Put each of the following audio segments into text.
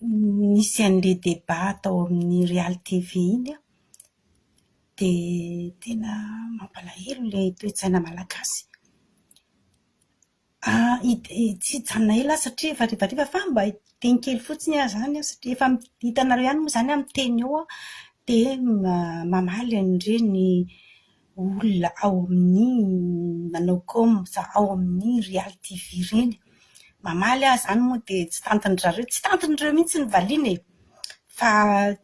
nisy an'ilay débat tao amin'ny Real TV iny aho, dia tena mampalahelo ilay toe-tsaina malagasy. Tsy hijanona ela aho satria efa harivariva fa mba hiteny kely fotsiny aho izany an, satria efa hitanareo ihany moa izany aho miteny eo an, dia mamaly an'ireny olona ao amin'ny manao com ao amin'ny Real TV ireny. Mamaly aho izany moa dia tsy tantin-dry zareo, tsy tantin'ireo mihitsy ny valiana e! Fa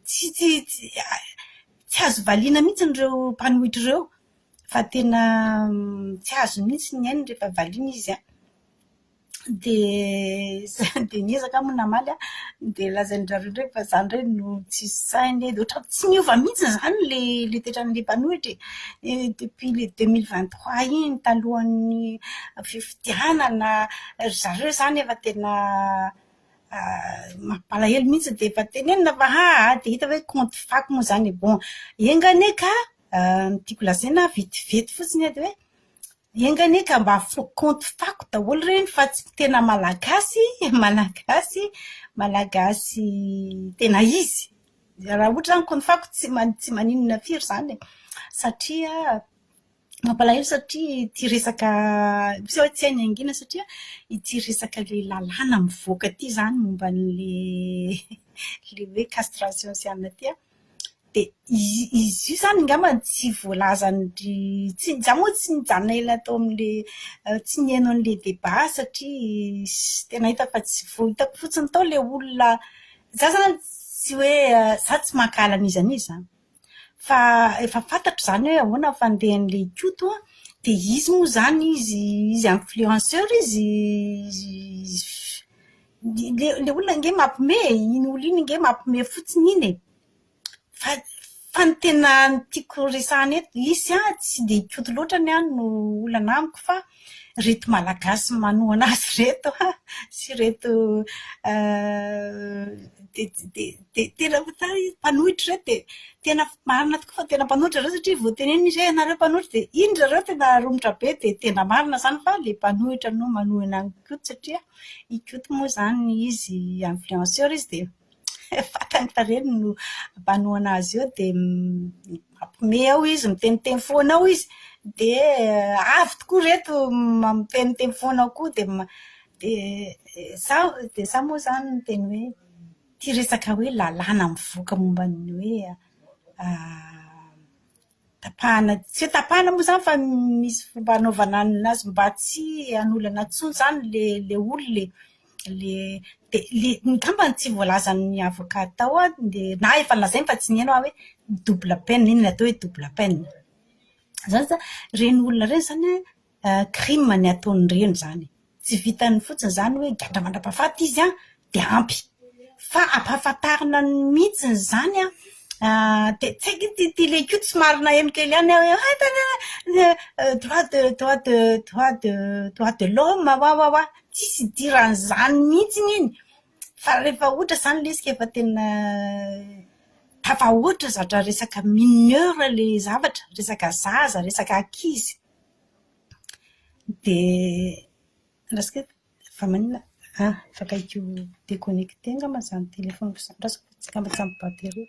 tsy tsy tsy azo valiana mihitsy ireo mpanohitra ireo. Fa tena tsy azony mihitsy ny ainy rehefa valiana izy an. Dia dia niezaka aho moa namaly an, dia lazain-dry zareo indray fa izaho indray no tsisy saina e. Dia ohatran'ny tsy miova mihitsy izany ilay ilay toetran'ilay mpanohitra e. Depuis le 2023 iny, talohan'ny fifidianana, ry zareo izany efa tena mampalahelo mihitsy dia efa tenenina fa aa dia hita hoe kaonty fako moa izany e. Bon, enga anie ka Ny tiako lazaina vetivety fotsiny dia hoe enga anie ka mba kaonty fako daholo ireny fa tsy tena malagasy, malagasy, malagasy tena izy. Raha ohatra izany kaonty fako tsy tsy maninona firy izany e. Satria mampalahelo satria ity resaka misy hoe tsy hay ny hangina satria ity resaka ilay lalàna mivoaka ity izany momba an'ilay ilay hoe castration sy anona ity an, Dia izy io izany angamba tsy voalazan-dry, tsy, izaho moa tsy nijanona ela tao amin'ilay, tsy nihaino an'ilay débat satria tena hita fa tsy vo- hitako fotsiny tao ilay olona, izaho izany tsy hoe, izaho tsy mankahala an'iza n'iza izany. Fa efa fantatro izany hoe ahoana ny fandehan'ilay Ikoto an, dia izy moa izany izy, izy influenceur izy, ilay olona ange mampiomehy e, iny olona iny ange mampiomehy fotsiny iny e. Fa fa ny tena tiako resahana eto, izy an, tsy dia Ikoto loatra ny ahy no olana amiko fa ireto Malagasy manohana azy ireto an, sy ireto dia tena mpanohitra ireto dia tena marina tokoa fa tena mpanohitra zareo satria vao tenenina izy hoe ianareo mpanohitra dia iny ry zareo tena romotra be dia tena marina izany fa ilay mpanohitra no manohana an'i Ikoto satria Ikoto moa izany izy influenceur izy dia Fantany fa ireny no mpanohana azy eo dia mampiomehy ao izy, miteniteny foana ao izy, dia avy tokoa ireto miteniteny foana ao koa dia dia izaho dia izaho moa izany niteny hoe ity resaka hoe lalàna mivoaka momba ny hoe Tapahana, tsy hoe tapahana moa izany fa misy fomba hanaovana anazy mba tsy hanolana intsony izany ilay ilay olona e. Ilay dia ilay angamba ny tsy voalazan'ny avocat tao an, dia na efa nolazainy fa tsy nihaino aho hoe double peine, inona ny atao hoe double peine. Izany izany, ireny olona ireny izany an, crime ny ataon'ireny izany. Tsy vitan'ny fotsiny izany hoe gadra mandra-pahafaty izy an, dia ampy. Fa ampahafantarina mihitsy izany an, dia tsy haiko ity ity ilay koa somary naheno kely ihany aho hoe hay tena droit de droit de droit de droit de l'homme wawawa, tsisy idiran'izany mihitsy iny. Fa rehefa ohatra izany ilay izy ka efa tena tafahoatra zatra resaka mineur ilay zavatra, resaka zaza, resaka ankizy. Dia andrasako e, fa maninona? Ah, efa akaiky ho déconnecté angamba izany téléphone-ko izany, andrasako fa angamba tsy ampy batterie.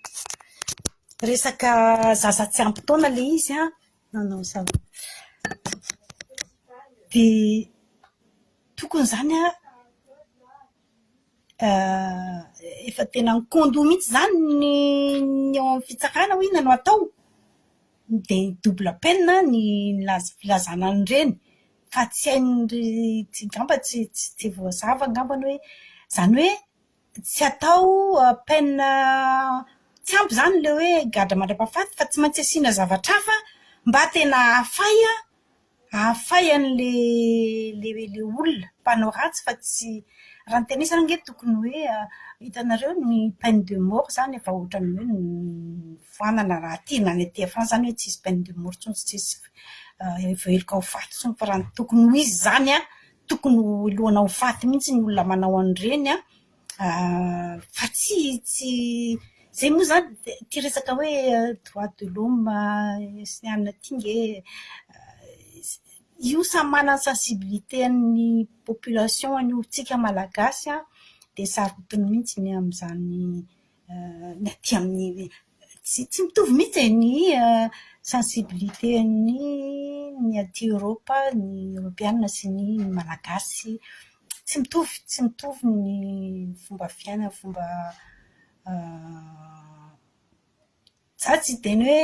Resaka zaza tsy ampy taona ilay izy an, non non ça va. Dia tokony izany an, efa tena mikondo mihitsy izany ny ny ao amin'ny fitsarana hoe inona no atao. Dia double peine ny filazana an'ireny fa tsy hain'ny angamba tsy tsy voazava angambany hoe izany hoe tsy atao peine tsy ampy izany ilay hoe gadra mandra-pahafaty fa tsy maintsy asiana zavatra hafa mba tena hahafay Hahafay an'ilay ilay olona mpanao ratsy fa tsy, raha ny tena izy ange tokony hoe hitanareo ny peine de mort izany efa ohatran'ny hoe nofoanana raha aty na ny aty France izany hoe tsisy peine de mort intsony, tsisy voaheloka ho faty intsony fa raha ny tokony ho izy izany an, tokony ho helohina ho faty mihitsy ny olona manao an'ireny an, Fa tsy tsy izay moa izany ity resaka hoe droit de l'homme sy ny anona ity nge io samy manana ny sensibilité-n'ny population-ny io. Tsika malagasy an, dia sarotiny mihitsy ny amin'izany ny aty amin'ny tsy tsy mitovy mihitsy e ny sensibilité-n'ny ny aty Eoropa, ny Eoropeana sy ny Malagasy. Tsy mitovy, tsy mitovy ny fomba fiaina, ny fomba Za tsy hiteny hoe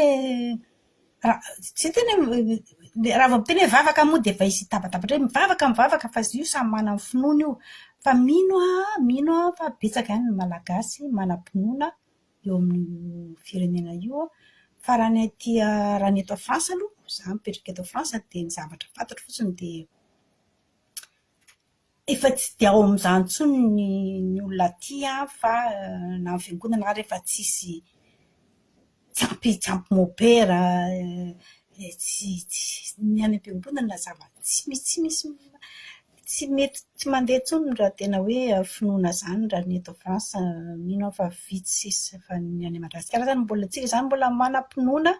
tsy hiteny hoe raha vao miteny hoe vavaka moa dia efa hisy hitabataba indray mivavaka mivavaka fa izy io samy manana ny finoany io. Fa mino aho, mino aho fa betsaka ihany ny Malagasy manam-pinoana eo amin'io firenena io. Fa raha ny aty raha ny eto Frantsa aloha, izaho mipetraka eto Frantsa dia ny zavatra fantatro fotsiny dia Efa tsy dia ao amin'izany intsony ny ny olona aty an, fa na ny fiangonana ary efa tsisy, tsy ampy tsy ampy mopera, tsy tsy ny any am-piangonana zava- tsy misy tsy misy tsy mety tsy mandeha intsony raha tena hoe finoana izany raha ny eto France mino aho fa vitsy sisa fa ny any Madagasikara izany mbola tsika izany mbola manam-pinoana,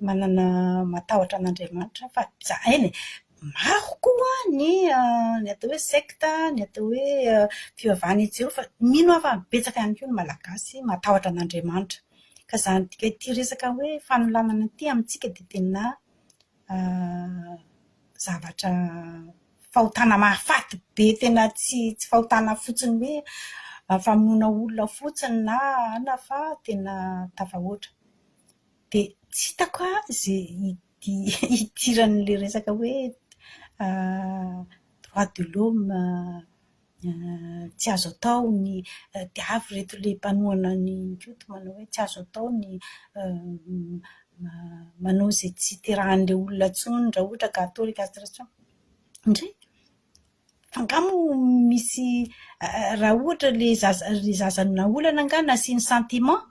manana matahotra an'Andriamanitra fa eny e! Maro koa ny ny atao hoe secte, ny atao hoe fivavahana etsy sy eroa fa mino aho fa betsaka ihany koa ny Malagasy matahotra an'Andriamanitra. Ka izany ity resaka hoe fanolanana ity amintsika dia tena zavatra fahotana mahafaty be tena tsy tsy fahotana fotsiny hoe famonoana olona fotsiny na inona fa tena tafahoatra. Dia tsy hitako izay hidiran'ilay resaka hoe droit de l'homme, tsy azo atao ny dia avy ireto ilay mpanohana an'i Koto manao hoe tsy azo atao ny manao izay tsy hiterahan'ilay olona intsony raha ohatra ka atao ilay castration. Ndry! Fa angaha moa misy raha ohatra ilay zaza ilay zaza naolana angaha nasiany sentiment?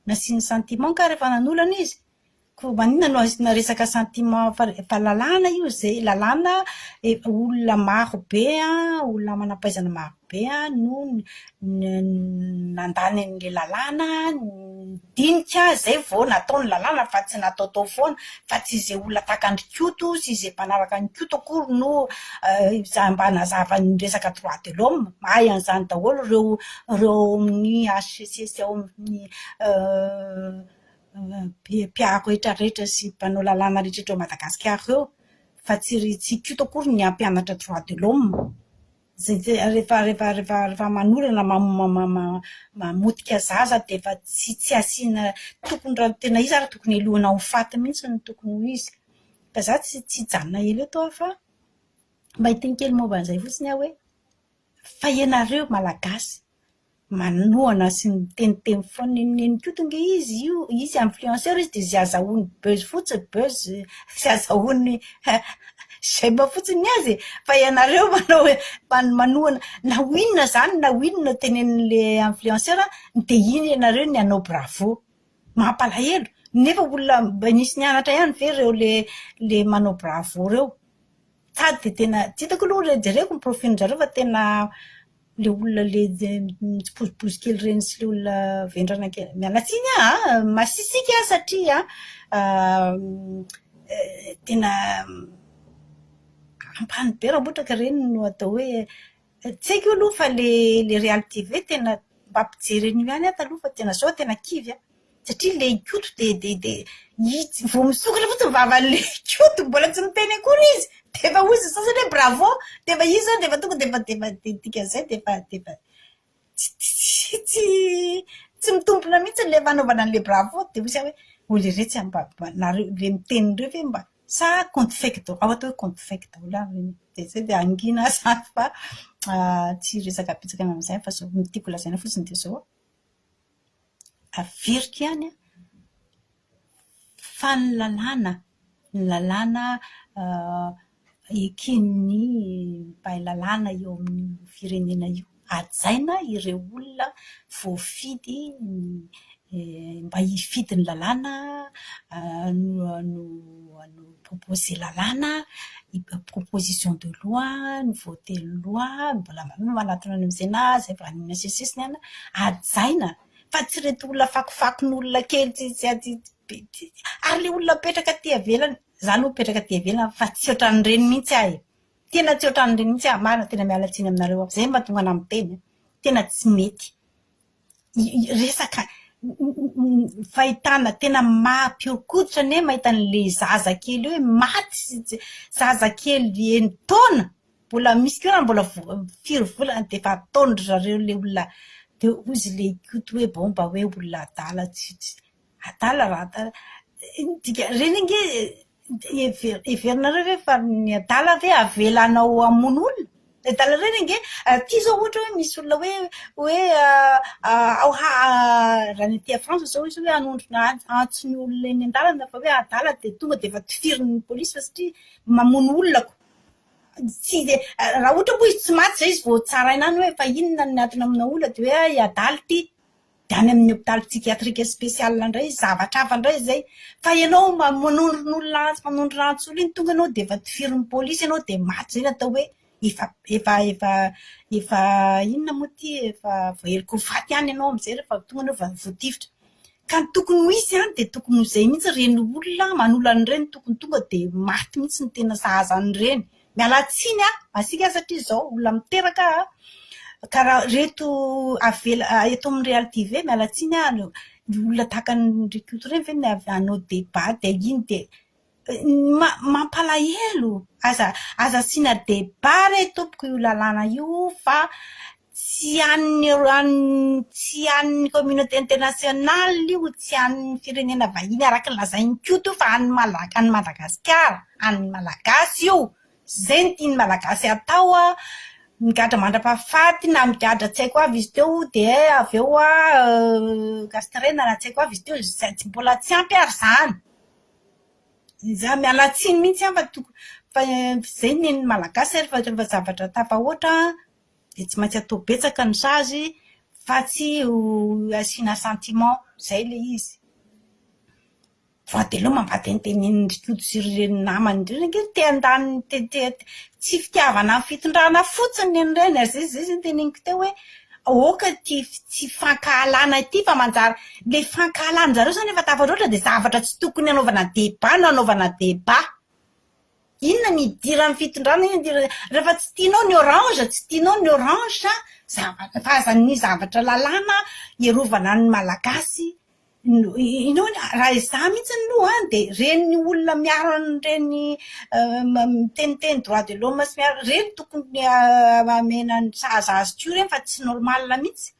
Nasiany sentiment angaha rehefa nanolana izy? Koa maninona no asiana resaka sentiment fa fa lalàna io izay, lalàna olona maro be an, olona manam-pahaizana maro be an no nandany an'ilay lalàna, nidinika izay vao natao ny lalàna fa tsy nataotao foana, fa tsy izay olona tahaka an-dry Koto sy izay mpanaraka an'i Koto akory no mba hanazava ny resaka droit de l'homme, mahay an'izany daholo ireo ireo ao amin'ny HCC sy ao amin'ny mpiaro rehetra rehetra sy mpanao lalàna rehetra eto Madagasikara ireo fa tsy ry tsy Koto akory ny hampianatra droit de l'homme. Izay rehefa rehefa rehefa rehefa manolana mamotika zaza dia efa tsy tsy asiana tokony raha ny tena izy ary tokony helohina ho faty mihitsy no tokony ho izy. Fa izaho tsy tsy hijanona ela eto aho fa mba hiteny kely momba an'izay fotsiny aho hoe fa ianareo Malagasy manohana sy miteniteny foana n'inon'inona koa tonga izy io, izy influenceur izy dia izay azahoany buzz fotsiny, buzz, izay azahoany j'aime fotsiny ny azy e, fa ianareo manao hoe manohana na ho inona izany na ho inona tenenin'ilay influenceur dia iny ianareo ny hanao bravo, mampalahelo, nefa olona mba nisy nianatra ihany ve ireo le le manao bravo ireo, sady dia tena tsy hitako aloha re jereko ny profil-njareo fa tena le olona le mitsipozipozy kely ireny sy le olona vendrana kely, miala tsiny aho an, masisika aho satria tena ambany be raha ohatra ka ireny no atao hoe, tsy haiko aloha fa le le Real TV tena mba mpijery an'io ihany aho taloha fa tena zao aho tena kivy an. Satria le Ikoto dia dia dia izy vao misokatra fotsiny vavan'le Ikoto mbola tsy miteny akory izy dia efa hoy ny sasany hoe bravo dia efa izy zany dia efa tonga dia efa dia efa dia dikan'izay dia efa dia efa tsy tsy tsy tsy mitombina mihitsy ilay fanaovana an'ilay bravo dia hoy aho hoe ô leretsy mba mba nareo le miteny ireo ve mba sa compte fake daholo ao atao hoe compte fake daholo ary ireny dia zay dia hangina aho zany fa tsy hiresaka betsaka ny amin'izay fa zao ny tiako lazaina fotsiny dia izao. Averiko ihany an, fa ny lalàna, ny lalàna eken'ny mpahay lalàna eo amin'io firenena io. Hajaina ireo olona voafidy mba hifidy ny lalàna, no proposer lalàna, proposition de loi, ny voter loi, mbola manatona any amin'ny Sénat, izay vao any amin'ny HCC ny anona, hajaina fa tsy ireto olona fakofakon'olona kely tsy tsy ary ilay olona mipetraka aty ivelany, izaho aloha mipetraka aty ivelany fa tsy ohatran'ireny mihitsy aho e! Tena tsy ohatran'ireny mihitsy aho, marina tena miala tsiny aminareo aho, izay no mahatonga anà miteny. Tena tsy mety. Resaka fahitana tena maha-mpihoron-koditra anie mahita an'ilay zaza kely hoe maty, zaza kely enin-taona, mbola misy koa raha mbola firy volana dia efa ataon-dry zareo ilay olona, dia hoy izy ilay Koto hoe bon mba hoe olona adala tsy tsy adala raha adala, dika- ireny ange heverinareo ve fa ny adala ve avela hanao hamono olona? Ny adala ireny ange, aty izao ohatra hoe misy olona hoe hoe ao raha ny aty France izao izy hoe hanondrona antso ny olona eny an-dalana fa hoe adala dia tonga dia efa tifirin'ny polisy fa satria mamono olona ko. Tsy dia, raha ohatra moa izy tsy maty izay izy vao tsaraina any hoe fa inona ny antony hamonoana olona dia hoe hay adala ity. Dia any amin'ny hôpital psychiatrique spécial indray, zavatra hafa indray izay. Fa ianao manondron'olona antsy, manondrona antsy olona iny, tonga ianao dia efa tifirin'ny polisy ianao dia maty. Izay no atao hoe efa efa efa efa inona moa ity, efa voaheloka ho faty ihany ianao amin'izay rehefa tonga ianao efa voatifitra. Ka ny tokony ho izy an, dia tokony ho izay mihitsy ireny olona manolana ireny tokony tonga dia maty mihitsy ny tena sahaza an'ireny. Miala tsiny aho masiaka satria izao olona miteraka aho ka raha ireto avela eto amin'ny Real TV miala tsiny aho ny olona tahaka an'i ry Koto ireny ve ny hanao débat dia iny dia mampalahelo aza aza asiana débat re tompoko io lalàna io fa tsy an'ny tsy an'ny communauté internationale io, tsy an'ny firenena vahiny araka ny lazain'i Koto io fa an'ny Mala- an'i Madagasikara, an'ny Malagasy io, izay no tian'ny Malagasy atao an, migadra mandra-pahafaty na migadra tsy haiko avy izy teo dia avy eo an castrena na tsy haiko avy izy teo, izay tsy mbola tsy ampy ary izany. Izaho miala tsiny mihitsy aho fa toko- fa izay ny an'ny Malagasy rehefa rehefa zavatra tafahoatra dia tsy maintsy atao betsaka ny sazy fa tsy ho asiana sentiment, izay ilay izy. Fa dia aleo mba tenitenenin-dry Koto sy ireny namany ireny ange te handany te te tsy fitiavana ny fitondrana fotsiny ny an'ireny e, izay izay no teneniko teo hoe aoka ity tsy fankahalana ity fa manjary ilay fankahalan-dry zareo izany efa tafahoatra dia zavatra tsy tokony hanaovana débat no hanaovana débat. Inona ny idiran'ny fitondrana, inona idiran'ny, rehefa tsy tianao ny orange, tsy tianao ny orange, zavatra, fa aza ny zavatra lalàna hiarovana ny Malagasy, inona, raha izaho mihitsy aloha an, dia ireny olona miaro an'ireny miteniteny droit de l'homme sy miaro, ireny tokony hamena ny sahaza azy koa ireny fa tsy normal mihitsy.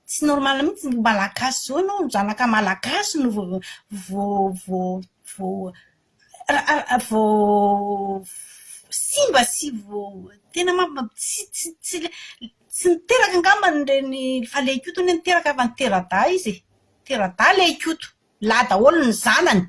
Tsy normal mihitsy ny malagasy zao ianao ny zanaka malagasy no vao vao vao vao vao simba sy vao tena mampa- tsy tsy tsy tsy niteraka angamba ireny fa ilay Ikoto anie niteraka fa nitera-dahy izy e, nitera-dahy ilay Ikoto, lahy daholo ny zanany.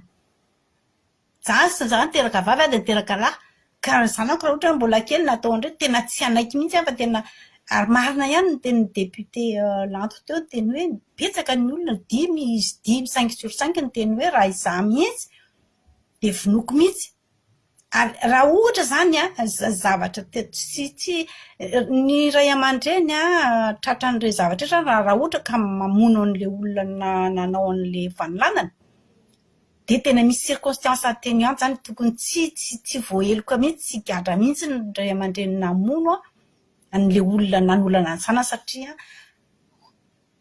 Za za niteraka vavy aho dia niteraka lahy. Ka ny zanako raha ohatra hoe mbola kely natao an'ireny tena tsy hanaiky mihitsy aho fa tena ary marina ihany ny tenin'ny député Lanto teo niteny hoe betsaka ny olona dimy izy dimy cinq sur cinq niteny hoe raha izaho mihitsy dia vonoiko mihitsy. Ary raha ohatra izany an, zavatra tsy tsy ny ray aman-dreny an tratran'ireny zavatra ireny raha ohatra ka mamono an'ilay olona nanao an'ilay fanolanana Dia tena misy circonstances atténuantes zany tokony tsy tsy tsy voaheloka mihitsy, tsy higadra mihitsy ny ray aman-dreny namono an'ilay olona nanolana ny zanany satria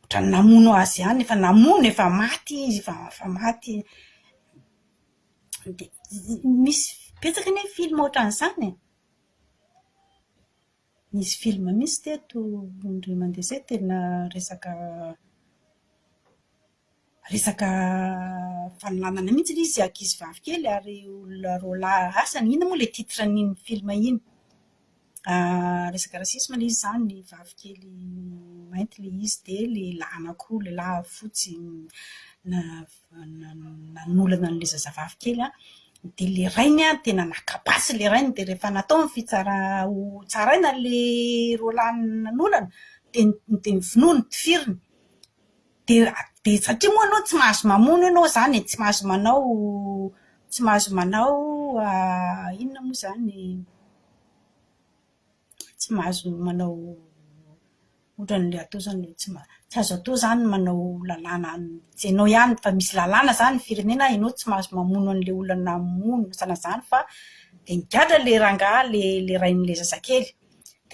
ohatran'ny namono azy ihany, efa namono, efa maty izy, efa efa maty. Dia misy betsaka anie film ohatran'izany e. Nisy film mihitsy teto indray mandeha izay tena resaka Resaka fanolanana mihitsy ilay izy, ankizivavy kely ary olona roa lahy asa inona moa ilay titre an'iny film iny. Resaka racisme ilay izy izany, vavy kely mainty ilay izy dia lehilahy anankiroa, lehilahy fotsy nanolana an'ilay zazavavy kely an, dia ilay rainy an tena naka basy ilay rainy dia rehefa natao ny fitsarana ho tsaraina ilay roa lahy nanolana dia dia novonoiny, notifiriny. Dia dia satria moa ianao tsy mahazo mamono ianao izany e, tsy mahazo manao tsy mahazo manao inona moa izany, tsy mahazo manao ohatran'ilay atao izany tsy ma- tsy azo atao izany ny manao lalàna, tsy ianao ihany fa misy lalàna izany ny firenena, ianao tsy mahazo mamono an'ilay olona namono sahala amin'izany fa dia nigadra ilay rangahy ilay ilay rain'ilay zazakely.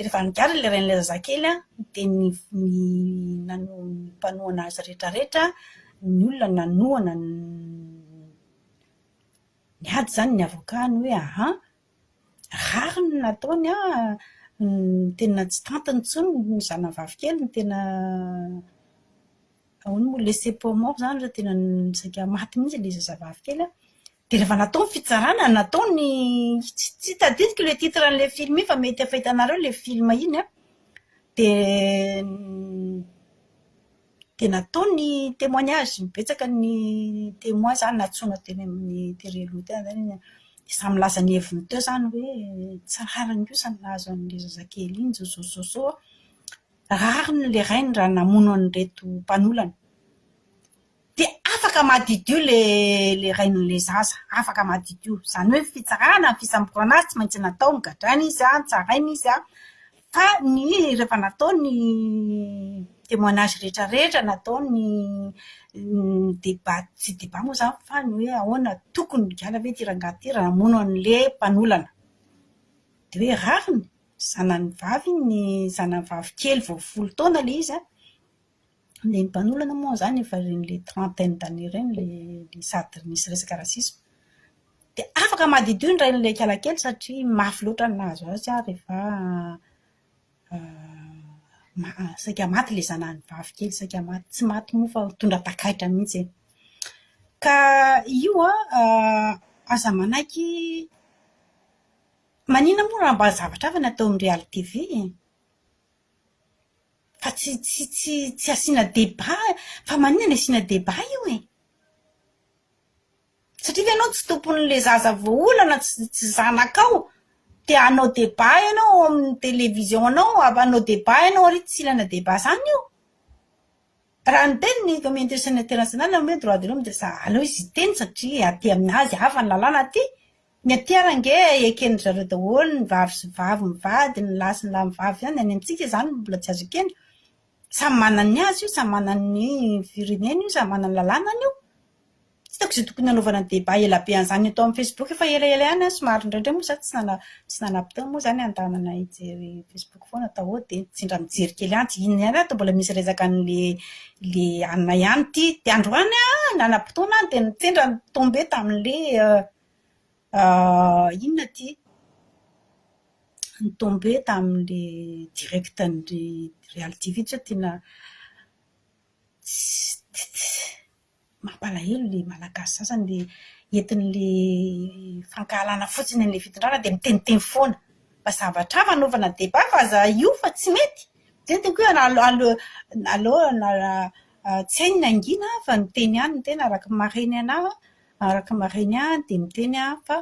Dia rehefa nigadra ilay rain'ilay zazakely an, dia ny ny nano- ny mpanohana azy rehetra rehetra, ny olona nanohana niady izany ny avocat-ny hoe aha, rariny ny nataony an, tena tsy tantiny intsony ny zanany vavikely no tena ahoana moa, laissé pour mort izany fa tena saika maty mihitsy ilay zazavavy kely an. Dia rehefa natao ny fitsarana, natao ny, tsy tadidiko ilay titre an'ilay film iny fa mety efa hitanareo ilay film iny an, dia dia natao ny témoignage, betsaka ny témoin izany nantsoina teny amin'ny tery aloha teny izany, dia samy nilaza ny heviny teo izany hoe tsy rariny kosa ny nahazo an'ilay zazakely iny, izao izao izao izao an, rariny ilay rainy raha namono an'ireto mpanolana. Dia afaka madiodio le le rain'le zaza, afaka madiodio. Izany hoe ny fitsarana, ny fisamborana azy tsy maintsy natao, nogadraina izy an, tsaraina izy an, fa ny rehefa natao ny témoignage rehetra rehetra, natao ny débat, tsy débat moa izany fa ny hoe ahoana, tokony hiala ve ity rangahy ity raha namono an'le mpanolana. Dia hoe rariny, zanany vavy iny, zanany vavy kely vao folo taona ilay izy an. Ny mpanolana moa izany efa ireny le trentaine d'années ireny ilay sady nisy resaka racisme. Dia afaka madiodio ny rain'ilay ikalakely satria mafy loatra ny nahazo azy ary efa saika maty ilay zanany vavy kely, saika maty. Tsy maty moa fa nitondra takaitra mihitsy e. Ka io an, aza manaiky, maninona moa raha mba zavatra hafa no atao amin'ny Real TV e? Fa tsy tsy tsy tsy asiana débat, fa maninona no asiana débat io e? Satria ve ianao tsy tompon'ilay zaza voaolana, tsy tsy zanakao, te hanao débat ianao ao amin'ny télévision-nao, hanao débat ianao ary tsy ilana débat izany io. Raha niteny ny communauté internationale hoe droit de l'homme dia aleo izy hiteny satria aty aminazy hafa ny lalàna aty. Ny aty ary ange eken-dry zareo daholo ny vavy sy vavy mivady, ny lahy sy ny lahy mivavy ihany, any amintsika izany mbola tsy azo ekena. Samy manana ny azy io, samy manana ny fireneny io, samy manana ny lalànany io. Tsy hitako izay tokony hanaovana débat ela be an'izany eto amin'ny facebook efa elaela ihany aho somary indraindray moa izaho tsy nana- tsy nanam-potoana moa izany handehanana hijery facebook foana tao dia tsy indray mijery kely ihany, tsy inona ihany aho toa mbola misy resaka an'ilay ilay anona ihany ity. Dia androany aho nanam-potoana aho dia sendra ni-tomber tamin'ilay inona ity? Ni-tomber tamin'ilay direct an'ny Real TV satria tena tsy mampalahelo ilay Malagasy sasany ilay entin'ilay fankahalana fotsiny an'ilay fitondrana dia miteniteny foana. Fa zavatra hafa anaovana débat fa aza io fa tsy mety. Izay no teniko hoe aleo aleo tsy hay ny nangina fa niteny ihany ny tena araka ny maha-reny anahy, araka ny maha-reny ahy dia miteny aho fa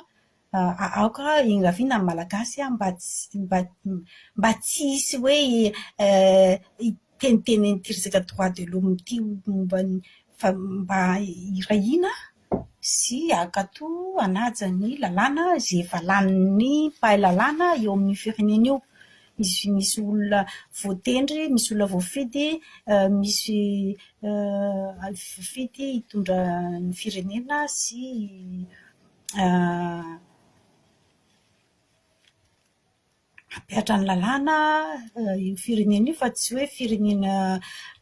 aoka iangaviana ny Malagasy mba tsy mba mba tsy hisy hoe hiteniteny an'ity resaka droit de l'homme ity momba ny fa mba hiray hina sy hankatò hanaja ny lalàna izay efa lanin'ny mpahay lalàna eo amin'io firenena io. Misy misy olona voatendry, misy olona voafidy, misy voafidy hitondra ny firenena sy Hampihatra ny lalàna io firenena io fa tsy hoe firenena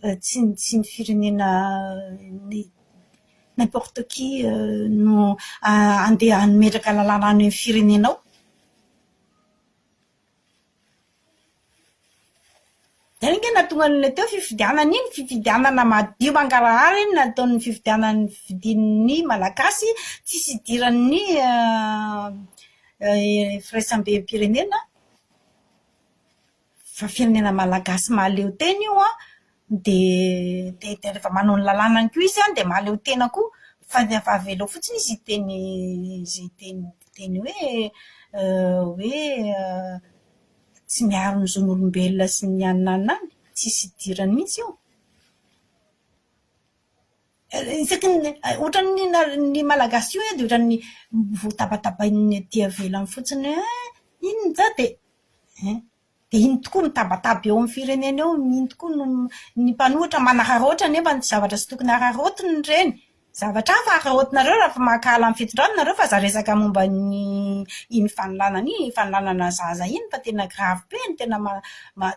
tsy tsy ny firenena n'importe qui no handeha hametraka lalàna any amin'ny firenenao. Izay ange no nahatonga an'ilay teo fifidianana iny, fifidianana madio mangarahara iny nataon'ny fifidianana nofidin'ny Malagasy, tsisy idiran'ny firaisambem-pirenena fa firenena malagasy mahaleo tena io an, dia dia rehefa manao ny lalànany koa izy an dia mahaleo tena koa fa avelao fotsiny izy hiteny izy hiteny hiteny hoe hoe tsy miaro ny zon'olombelona sy ny anona anona any, tsisy idirany mihitsy io. Isaky ny ohatran'ny ny malagasy io dia ohatran'ny voatabatabain'ny aty ivelany fotsiny hoe inona izany dia hein dia iny tokoa mitabataba eo amin'ny firenena eo, iny tokoa no ny mpanohitra manararaotra nefa ny zavatra tsy tokony hararaotina ireny. Zavatra hafa araraotinareo raha mankahala ny fitondrana nareo fa aza resaka momba ny iny fanolanana iny, fanolanana zaza iny fa tena grave be ny tena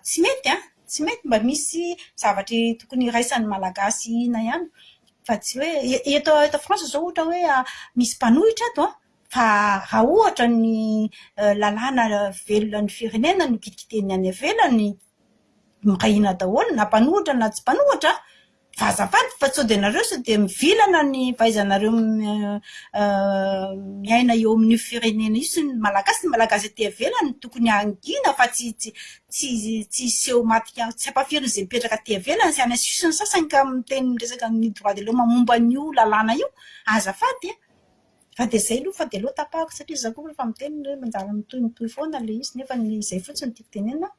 tsy mety an! Tsy mety mba misy zavatra tokony iraisan'ny Malagasy hina ihany fa tsy hoe eto eto France izao ohatra hoe misy mpanohitra ato an, fa raha ohatra ny lalàna velona ny firenena no kitikitihina any ivelany, miray hina daholo na mpanohitra na tsy mpanohitra fa azafady fa sao dia nareo sao dia mivilana ny fahaizanareo miaina eo amin'io firenena io sy ny malagasy, ny malagasy aty ivelany no tokony hangina fa tsy tsy tsy hiseho maty tsy ampahafirin'izay mipetraka aty ivelany sy any Suisse ny sasany ka miteny miresaka ny droit de l'homme momba an'io lalàna io, azafady a! Fa dia izay aloha fa dia aleo tapahako satria izaho koa rehefa miteny hoe manjary mitohy mitohy foana ilay izy nefa izay fotsiny no tiako tenenina.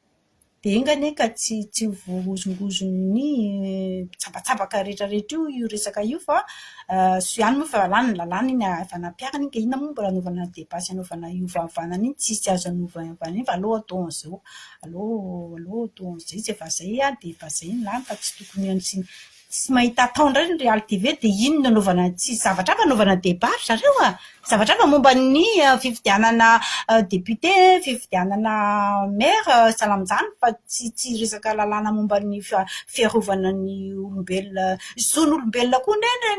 Dia enga anie ka tsy tsy ho voahozongozon'ny mpitsabatsabaka rehetrarehetra io io resaka io fa soa ihany moa fa lany ny lalàna iny efa nampiharina iny ka inona moa mbola hanaovana débat sy hanaovana io vahavahana iny, tsisy azo hanaovana an'iny fa aleo atao an'izao, aleo aleo atao an'izay izy efa izay dia efa izay ny lany fa tsy tokony hantsina Tsy mahita atao indray ny Real TV dia inona no anaovana tsy zavatra hafa anaovana débat ry zareo a! Zavatra hafa momba ny fifidianana député, fifidianana maire sahala amin'izany fa tsy tsy resaka lalàna momba ny fiarovana ny olombelona, zon'olombelona koa anie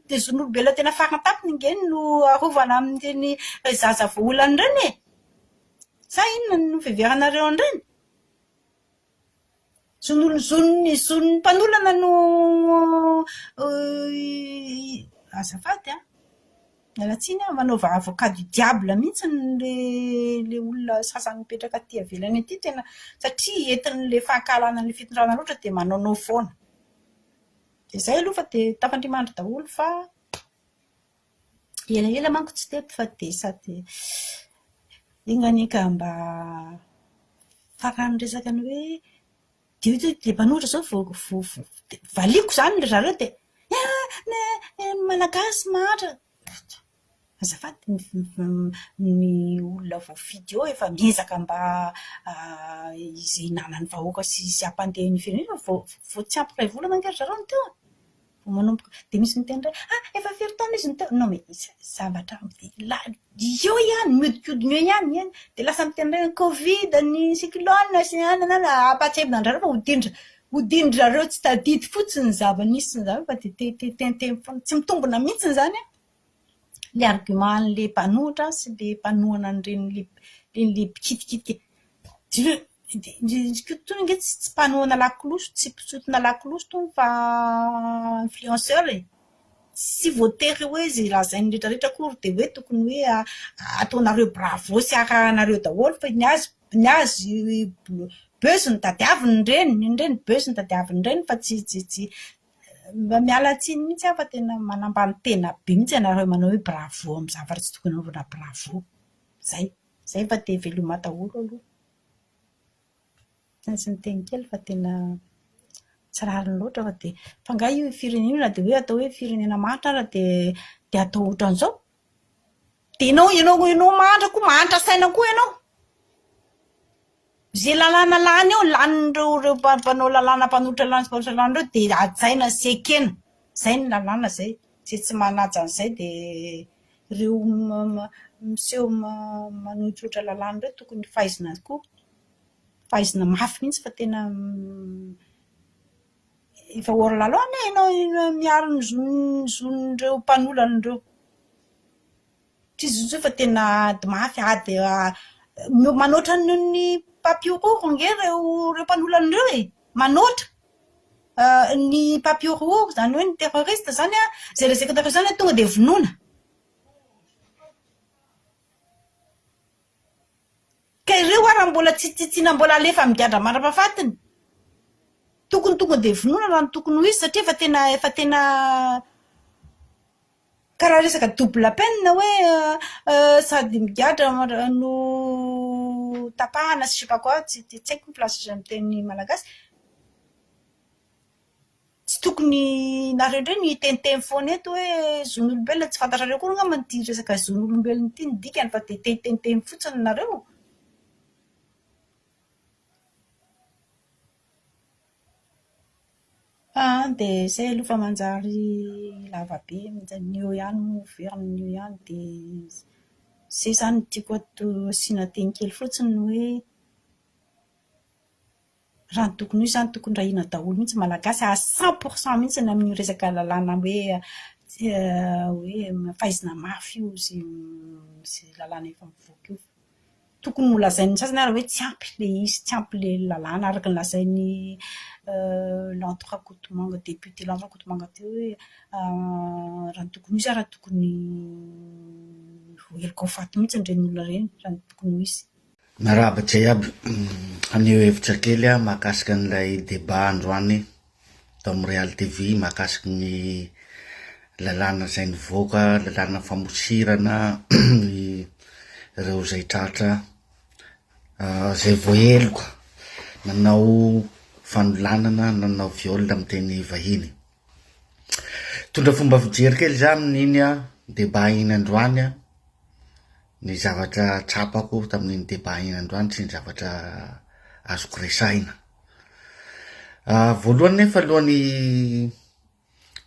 ny zon'olombelona tena faratampony ange no arovana amin'ireny zaza voaolana ireny e! Sa inona no fiheveranareo an'ireny? Zon'olo zon'ny zon'ny mpanolana no azafady an, miala tsiny aho, manaova avocat du diable mihitsy le le olona sasany mipetraka aty ivelany aty tena satria entin'ilay fankahalana an'ilay fitondrana loatra dia manaonao foana. Dia izay aloha fa dia tafandria-mandry daholo fa elaela manko tsy teto fa dia sady enga anie ka mba farany resaka ny hoe dia io dia mpanohitra izao vao vao valiako izany ry zareo dia ny Malagasy mahantra. Azafady ny olona voafidy eo efa miezaka mba izay hinanan'ny vahoaka sy izay hampandeha ny firenena vao vao tsy ampy iray volana ange ry zareo no teo e! Vao manomboka dia misy miteny indray ah efa firy taona izy no teo? Non mais zavatra eo ihany mihodinkodina eo ihany eny dia lasa miteny indray hoe covid, ny cyclone sy ny anana anana ampahatsiahivina an-dry zareo fa hodin-dry hodin-dry zareo tsy tadidy fotsiny ny zava-nisy sy ny zava fa dia te te teniteny foana tsy mitombina mihitsy izany an! Ilay argument an'ilay mpanohitra sy ilay mpanohana an'ireny ireny ilay mpikitikitika Izy koa itony ange tsy mpanohana lakolosy, tsy mpisotona lakolosy itony fa influenceur e! Tsy voatery hoe izay lazainy rehetra rehetra akory dia hoe tokony hoe ataonareo bravo sy arahanareo daholo fa ny azy ny azy buzz no tadiaviny ireny, ireny buzz no tadiaviny ireny fa tsy tsy tsy mba miala tsiny mihitsy aho fa tena manambany tena be mihitsy ianareo manao hoe bravo amin'ny zavatra tsy tokony hanaovana bravo. Izay. Izay fa dia veloma daholo aloha. Tsy maintsy niteny kely fa tena tsy rariny loatra fa dia fa angaha io firenena io na dia hoe atao hoe firenena mahantra ary dia dia atao ohatran'izao? Dia ianao ianao ianao mahantra koa mahantra saina koa ianao. Izay lalàna lany eo, lanin'ireo ireo mpanao lalàna mpanolotra lalàna sy mpanolotra lalàna ireo dia hajaina sy ekena. Izay ny lalàna izay. Izay tsy manaja an'izay dia ireo miseho manohitohitra lalàna ireo tokony faizina koa. Faizina mafy mihitsy fa tena efa hors la loi anie ianao miaro ny zon'ny zon'ireo mpanolana ireo. Tsy izy intsony fa tena ady mafy, ady manoatra noho ny mpampihorohoro ange ireo ireo mpanolana ireo e! Manoatra ny mpampihorohoro izany hoe ny terroriste izany an, izay lazaiko anareo izany an, tonga dia vonoina. Ka ireo ara mbola tsy tsitsiana mbola alefa migadra mandra-pahafatiny. Tokony tonga dia vonoina raha ny tokony ho izy satria efa tena efa tena karaha resaka double peine hoe sady migadra no tapahana sy je sais pas quoi tsy tsy haiko ny filaza azy amin'ny teny malagasy. Tsy tokony nareo indray no hiteniteny foana eto hoe zon'olombelona, tsy fantatrareo akory angamba ity resaka zon'olombelona ity ny dikany fa dia te hiteniteny fotsiny nareo. an, dia izay aloha fa manjary lava be, ny eo ihany moa miverina ny eo ihany dia izay izany no tiako asiana teny kely fotsiny hoe raha ny tokony ho izy izany tokony rahina daholo mihitsy ny Malagasy à 100% mihitsy amin'io resaka lalàna hoe hoe faizina mafy io izay lalàna efa mivoaka io. Tokony holazain'ny sasany ary hoe tsy ampy ilay izy, tsy ampy ilay lalàna araka ny lazain'i Lanto Rakotomanga, député Lanto Rakotomanga teo hoe raha ny tokony ho izy ary tokony voaheloka ho faty mihitsy ireny olona ireny raha ny tokony ho izy. Miarahaba antsika iaby. Haneho hevitra kely aho mahakasika an'ilay débat androany tao amin'ny Real TV mahakasiky ny lalàna izay nivoaka, lalàna famosirana ireo izay tratra izay voaheloka nanao fanolanana, nanao viol amin'ny teny vahiny. Mitondra fomba fijery kely za amin'iny débat iny androany an, ny zavatra tsapako tamin'iny débat iny androany sy ny zavatra azoko resahina. Voalohany nefa alohan'ny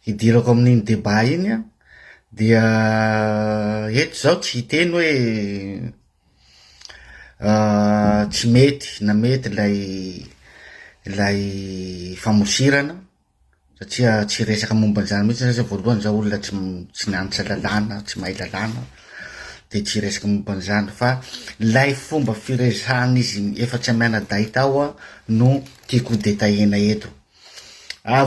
hidirako amin'iny débat iny an, dia eto zaho tsy hiteny hoe tsy mety na mety ilay ilay famosirana satria tsy hiresaka momba an'izany mihitsy zany satria voalohany zaho olona tsy tsy nianatra lalàna, tsy mahay lalàna, de tsy hiresaka momba an'izany fa lay fomba firesahan'izy efatsy mianadahy tao an no tiako ho detaillena eto.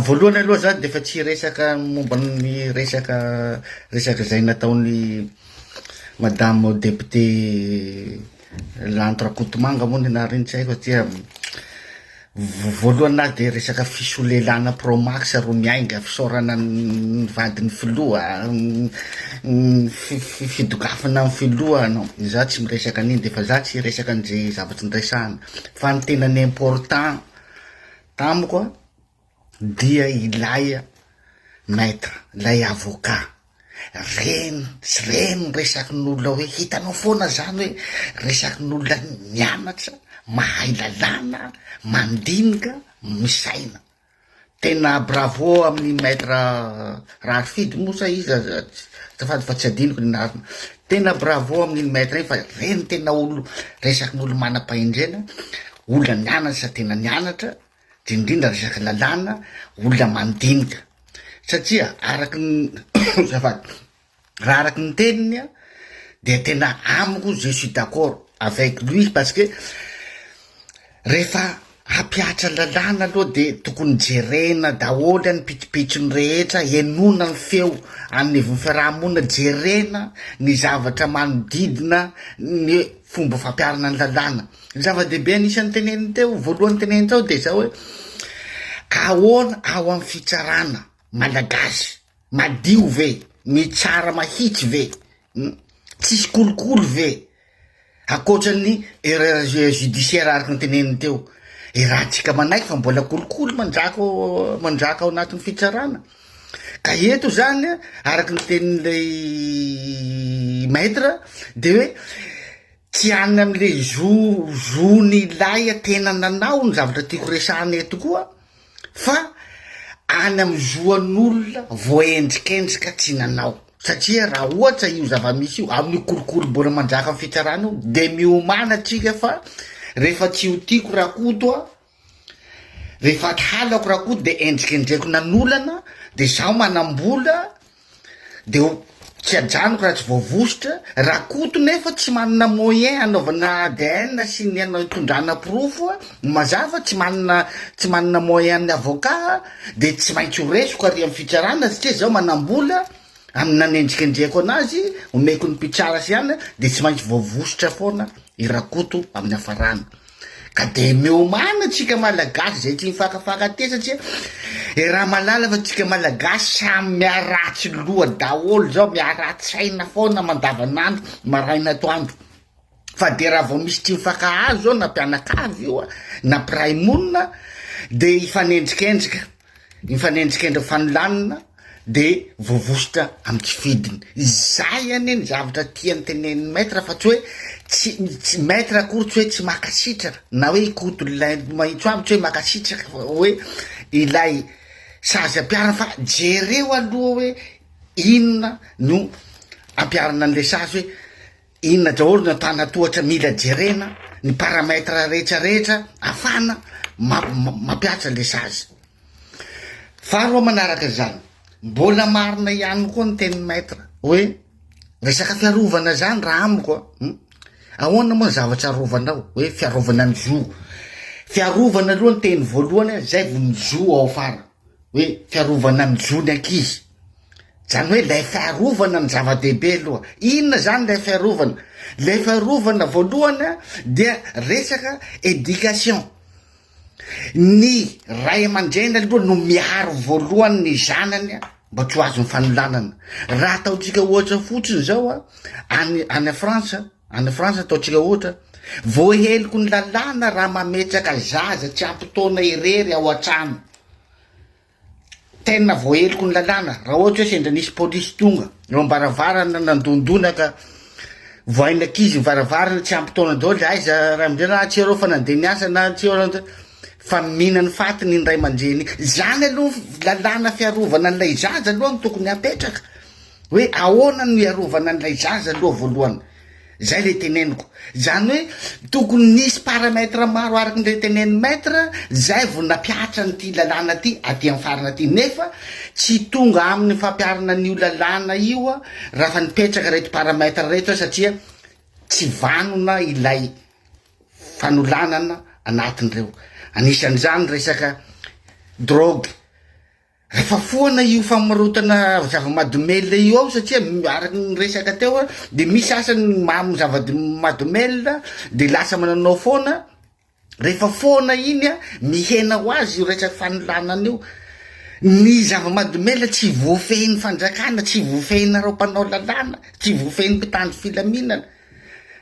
Voalohany aloha zany de efa tsy hiresaka momba ny resaka resaka zay nataon'i madame député Lanto Rakotomanga moa ny anarany iny tsy haiko satria voalohany na de resaka fisolelana pro max ro miainga, fisaorana ny vadin'ny filoha, fidokafana ny filoha, non za tsy miresaka an'iny de efa za tsy hiresaka an'izay zavatry niresahana fa ny tena ny important tamiko a dia ilay maitre, ilay avocat. Reny sy reny ny resakin'olona hoe hitanao foana zany hoe resakin'olona mianatra, mahay lalàna, mandinika, misaina. Tena bravo amin'ny maitre Raharifidy moa sa iza azafady fa tsy adinoko ny anarany. Tena bravo amin'iny maitre iny fa reny tena olo resakin'olo manam-pahendrena, olona nianatra tena nianatra, indrindra resaka lalàna, olona mandinika satria araky ny azafady, raha araky ny teniny an de tena amiko je suis d'accord avec lui parce que rehefa hampihatra lalàna aloha de tokony jerena daholo ny pitsopitsony rehetra, henoina ny feo anivon'ny fiarahamonina, jerena ny zavatra manodidina ny fomba fampiharana ny lalàna. Ny zava-dehibe anisan'ny teneniny teo, voalohany teneniny teo de zao hoe, ahoana ao amin'ny fitsarana malagasy, madio ve, mitsara mahitsy ve, tsisy kolikoly ve, ankoatran'ny erreur judiciaire araka ny teneniny teo, e raha tsika manaiky fa mbola kolikoly manjaka ao manjaka ao anatin'ny fitsarana, ka eto zany an, araka ny tenin'ilay maitre de hoe Tsy any amle zo zon'ilay tena nanao ny zavatra tiako resahana eto koa fa any am zoan'olona voaendrikendrika tsy nanao satria raha ohatra io zava-misy io amin'io kolikoly mbola manjaka am fitsarana io de miomàna tsika fa rehefa tsy ho tiako rakoto a rehefa halako rakoto de endrikendreko nanolana de zaho manam-bola de ho tsy ajanoko raha tsy voavositra, Rakoto nefa tsy manana moyen hanaovana ADN sy ny hanao hitondrana porofo mazava, tsy manana tsy manana moyen amin'ny avocat de tsy maintsy ho resiko ary amin'ny fitsarana satria zaho manam-bola amin'ny nanendrikendrehako anazy, omeko ny mpitsara sy any de tsy maintsy voavositra foana i Rakoto amin'ny hafarana. Ka de miomàna tsika malagasy zay tsy mifankafankatia satria e raha malala fa tsika malagasy samy miharatsy loha daholo zao miharatsy saina foana mandavanandro maraina atoandro fa de raha vao misy tsy mifankahazo zao na mpianakavy io a na mpiray monina de hifanendrikendrika Mifanendrikendry fanolanana de voavositra am tsy fidiny. Izay anie ny zavatra tiany tenenin'i maitre fa tsy hoe tsy tsy maitre akory tsy hoe tsy makasitraka na hoe i Koto ilay mahitso aby tsy hoe makasitraka fa hoe ilay. sazy ampiharina fa jereo aloha hoe inona no ampiharina an'le sazy hoe inona daholo ny antanatohatra mila jerena, ny paramètre rehetra rehetra afahana mampihatra le sazy. Faharoa manaraka izany, mbola marina ihany koa ny tenin'ny maître hoe resaka fiarovana zany raha amiko a, hum, ahoana moa ny zavatra arovanao hoe fiarovana ny zo, fiarovana aloha ny teny voalohany zay vao ny zo ao afara, hoe fiarovana ny zon'ny ankizy, zany hoe lay fiarovana ny zava-dehibe aloha, inona zany lay fiarovana? Lay fiarovana voalohany a dia resaka éducation. Ny ray aman-dreny aloha no miaro voalohany ny zanany mba tsy ho azon'ny fanolanana. Raha ataontsika ohatra fotsiny zao a, any any Frantsa, any Frantsa ataontsika ohatra, voaheloky ny lalàna raha mametraka zaza tsy ampy taona irery ao an-trano. Tena voaheloky ny lalàna raha ohatra hoe sendra nisy polisy tonga eo am-baravarana nandondona ka vohain'ny ankizy ny varavarana tsy ampy taona daholo de aiza ray aman-dreny ah tsy eo reo fa nandeha niasa na tsy eo reo fa mihinan'ny fatiny iny ray aman-dreny iny, zany aloha lalàna fiarovana an'ilay zaza aloha no tokony hapetraka hoe ahoana no hiarovana an'ilay zaza aloha voalohany. Zay le teneniko. Zany hoe tokony nisy paramètre maro araka ny tenenin'i maître zay vao nampiatra an'ity lalàna ty aty amin'ny farany aty nefa tsy tonga amin'ny fampiharana an'io lalàna io raha fa nipetraka reto paramètre reto satria tsy vanona ilay fanolanana anatin'ireo. Anisan'izany resaka drogue. Rehefa foana io famarotana zava-mahadomelina io ao satria araka ny resaka teo de misy asany mamo zava-mahadomelina de lasa mananao foana, rehefa foana iny a mihena ho azy io resaka fanolanana io, ny zava-mahadomelina tsy voafehin'ny fanjakana, tsy voafehinareo mpanao lalàna, tsy voafehin'ny mpitandro filaminana.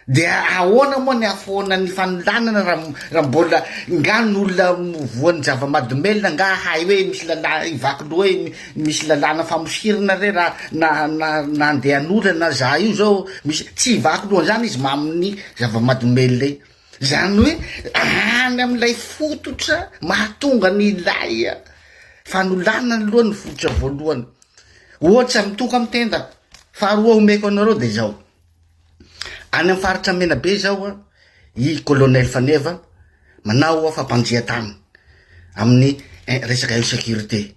Dia ahoana moa ny hahafoana ny fanolanana raha raha mbola nga ny olona voan'ny zava-mahadomelina nga hahay hoe misy lalà hivaky loha hoe misy lalàna famosirana re raha na na na andeha hanolana za io zao misy tsy hivaky loha an'izany izy mamin'ny zava-mahadomelina iny. Zany hoe any amin'ilay fototra mahatonga ny ilay fanolanana aloha ny fototra voalohany. Ohatra mitoka amin'ny tenda, faharoa omeko anareo de zao. Any amin'ny faritra Menabe izao i Colonel Faneva manao fampandrian-tany amin'ny resaka insécurité.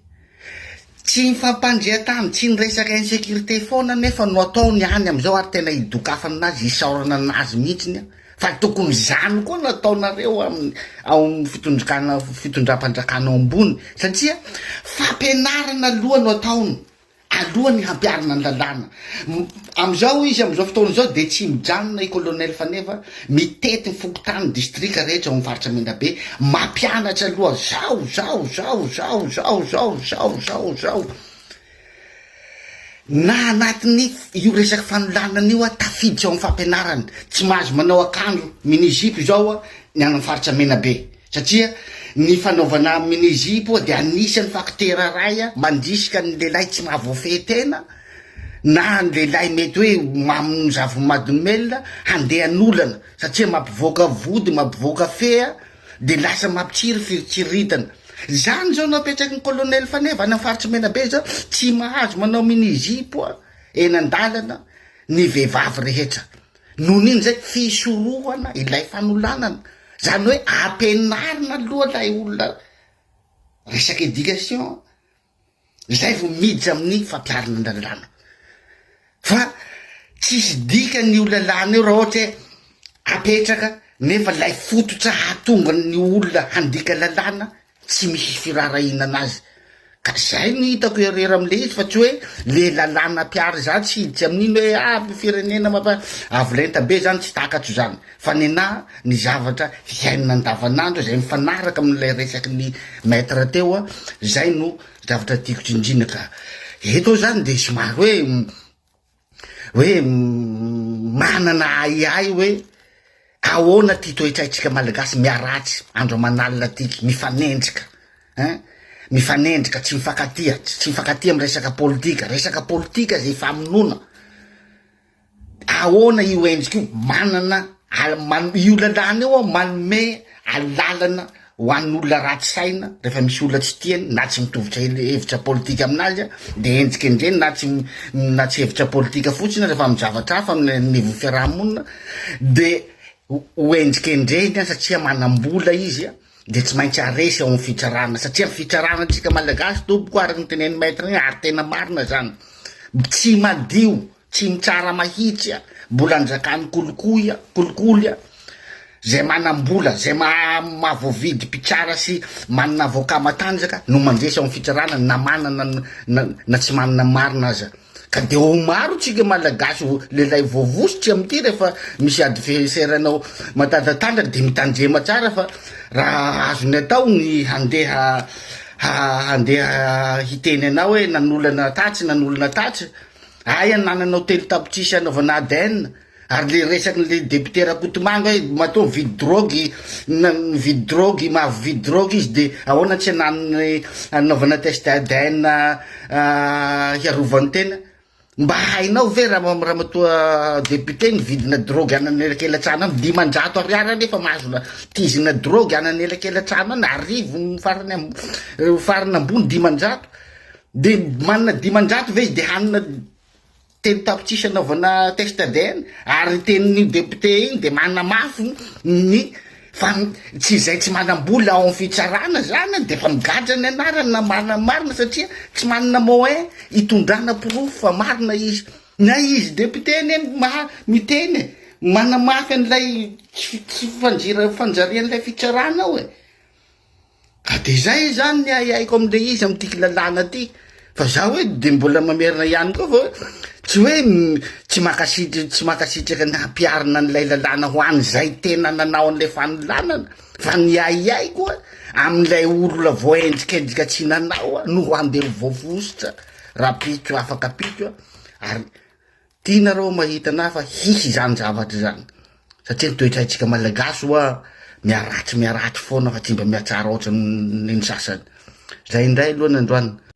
Tsy ny fampandrian-tany, tsy ny resaka insécurité foana anefa no ataony any amin'izao ary tena idokafana anazy, isaorana anazy mihitsiny fa tokony izany koa no ataonareo amin'ny ao amin'ny fitondrokana fitondram-panjakana ambony satria fampianarana aloha no ataony. Alohan'ny hampiharana ny lalàna. Amin'izao izy, amin'izao fotoana izao dia tsy mijanona i Colonel Faneva mitety ny fokontany, distrika rehetra ao amin'ny faritra Menabe, mampianatra aloha zao, zao, zao, zao, zao, zao, zao, zao, zao. Na anatin'ny io resaka fanolanana io tafiditra ao amin'ny fampianarana. Tsy mahazo manao akanjo mini-jupe izao ny any amin'ny faritra Menabe. Satria ny fanaovana mini-jupe dia anisan'ny facteur iray mandrisika ny lehilahy tsy mahavoafehy tena na ny lehilahy mety hoe mamon'ny zava-mahadomelina handeha hanolana satria mampivoaka vody, mampivoaka feha dia lasa mampitsiry firitsiritana. Izany izao no apetraky ny colonel Faneva any amin'ny faritry Menabe izao, tsy mahazo manao mini-jupe eny an-dalana ny vehivavy rehetra. Noho ny inona izay? Fisorohana ilay fanolanana. Izany hoe ampianarina aloha ilay olona resaka éducation, izay vao miditra amin'ny fampiharana ny lalàna. Fa tsisy dikany io lalàna io raha ohatra hoe apetraka nefa ilay fototra hahatonga ny olona handika lalàna tsy misy firaharahiana anazy, ka zay no hitako erreur amle izy fa tsy hoe le lalàna ampiary za tsy hiditra amin'iny hoe ah firenena mampa avo lenta be zany tsy takatro zany fa nenah ny zavatra fiainana andavanandro zay mifanaraka amin'ilay resaky ny maitre teo a zay no zavatra tiako tsindrina ka eto aho zany de somary hoe hoe manana ahiahy hoe ahoana ty toetraintsika malagasy miharatsy andro aman'alina ty, mifanendrika ein, mifanendrika tsy mifankatia, tsy mifankatia amy resaka politika, resaka politika zay ifamonoana, ahoana io endrika io, manana al- man- io lalàna io an manome alalana. ho an'ny olona ratsy saina, rehefa misy olona tsy tiany na tsy mitovitra hevitra politika aminazy de enjikendreny na tsy na tsy hevitra politika fotsiny rehefa amin'ny zavatra hafa amin'ny anivon'ny fiarahamonina de ho enjikendreny satria manam-bola izy de tsy maintsy haresy ao amin'ny fitsarana satria ny fitsarana antsika malagasy tompoko araka ny tenenin'i maître iny ary tena marina zany tsy madio Tsy mitsara mahitsy a, mbola anjakan'ny kolikoly a, kolikoly a, zay manam-bola, zay maha mahavoavidy mpitsara sy manana avocat matanjaka no mandresy ao amin'ny fitsarana na manana na na tsy manana marina aza. Ka de ho maro tsika malagasy ho lehilahy voavositra amin'ity rehefa misy adversaire-nao matanjatanjaka de mitandrema tsara fa raha azony atao ny handeha ha handeha hiteny anao hoe nanolana tatsy nanolana tatsy Hay anananao telo tapitrisa anaovana ADN ary le resaky le député Rakotomanga hoe matoa mividy drogue na mividy drogue mahavovidy drogue izy de ahoana tsy ananany anaovana test ADN hiarovany tena? Mba hainao ve ramatoa député ny vidina drogue any anelakelantrano any? 500 ariary anefa mahazo tizina drogue any anelakelantrano any, 1000 ny farany farany ambony 500. De manana 500 ve izy de hanana 3 tapitrisa anaovana test ADN? Ary tenin'io député iny de manamafy ny fa tsy izay tsy manam-bola ao amin'ny fitsarana zany de efa migadra ny anarany na marina marina satria tsy manana moyen hitondrana porofo fa marina izy. Na izy député anie maha miteny e, manamafy an'ilay tsy tsy fanjira fanjarian'ilay fitsarana ao e. Ka de zay zany ny ahiahiko amle izy amty lalàna ty, fa za hoe de mbola mamerina ihany koa fa hoe tsy hoe tsy mankasitr- tsy mankasitraka ny hampiharina an'ilay lalàna ho an'izay tena nanao an'le fanolanana, fa ny ahiahiko a amin'ilay olona voaendrikendrika tsy nanao no handeha ho voafositra rapitso afaka pitso a, ary Tianareo mahita anah fa hisy izany zavatra izany satria ny toetsaintsika malagasy hoa miharatsy miharatsy foana fa tsy mba mihatsara ohatran'ny ny sasany. Zay indray aloha ny androany.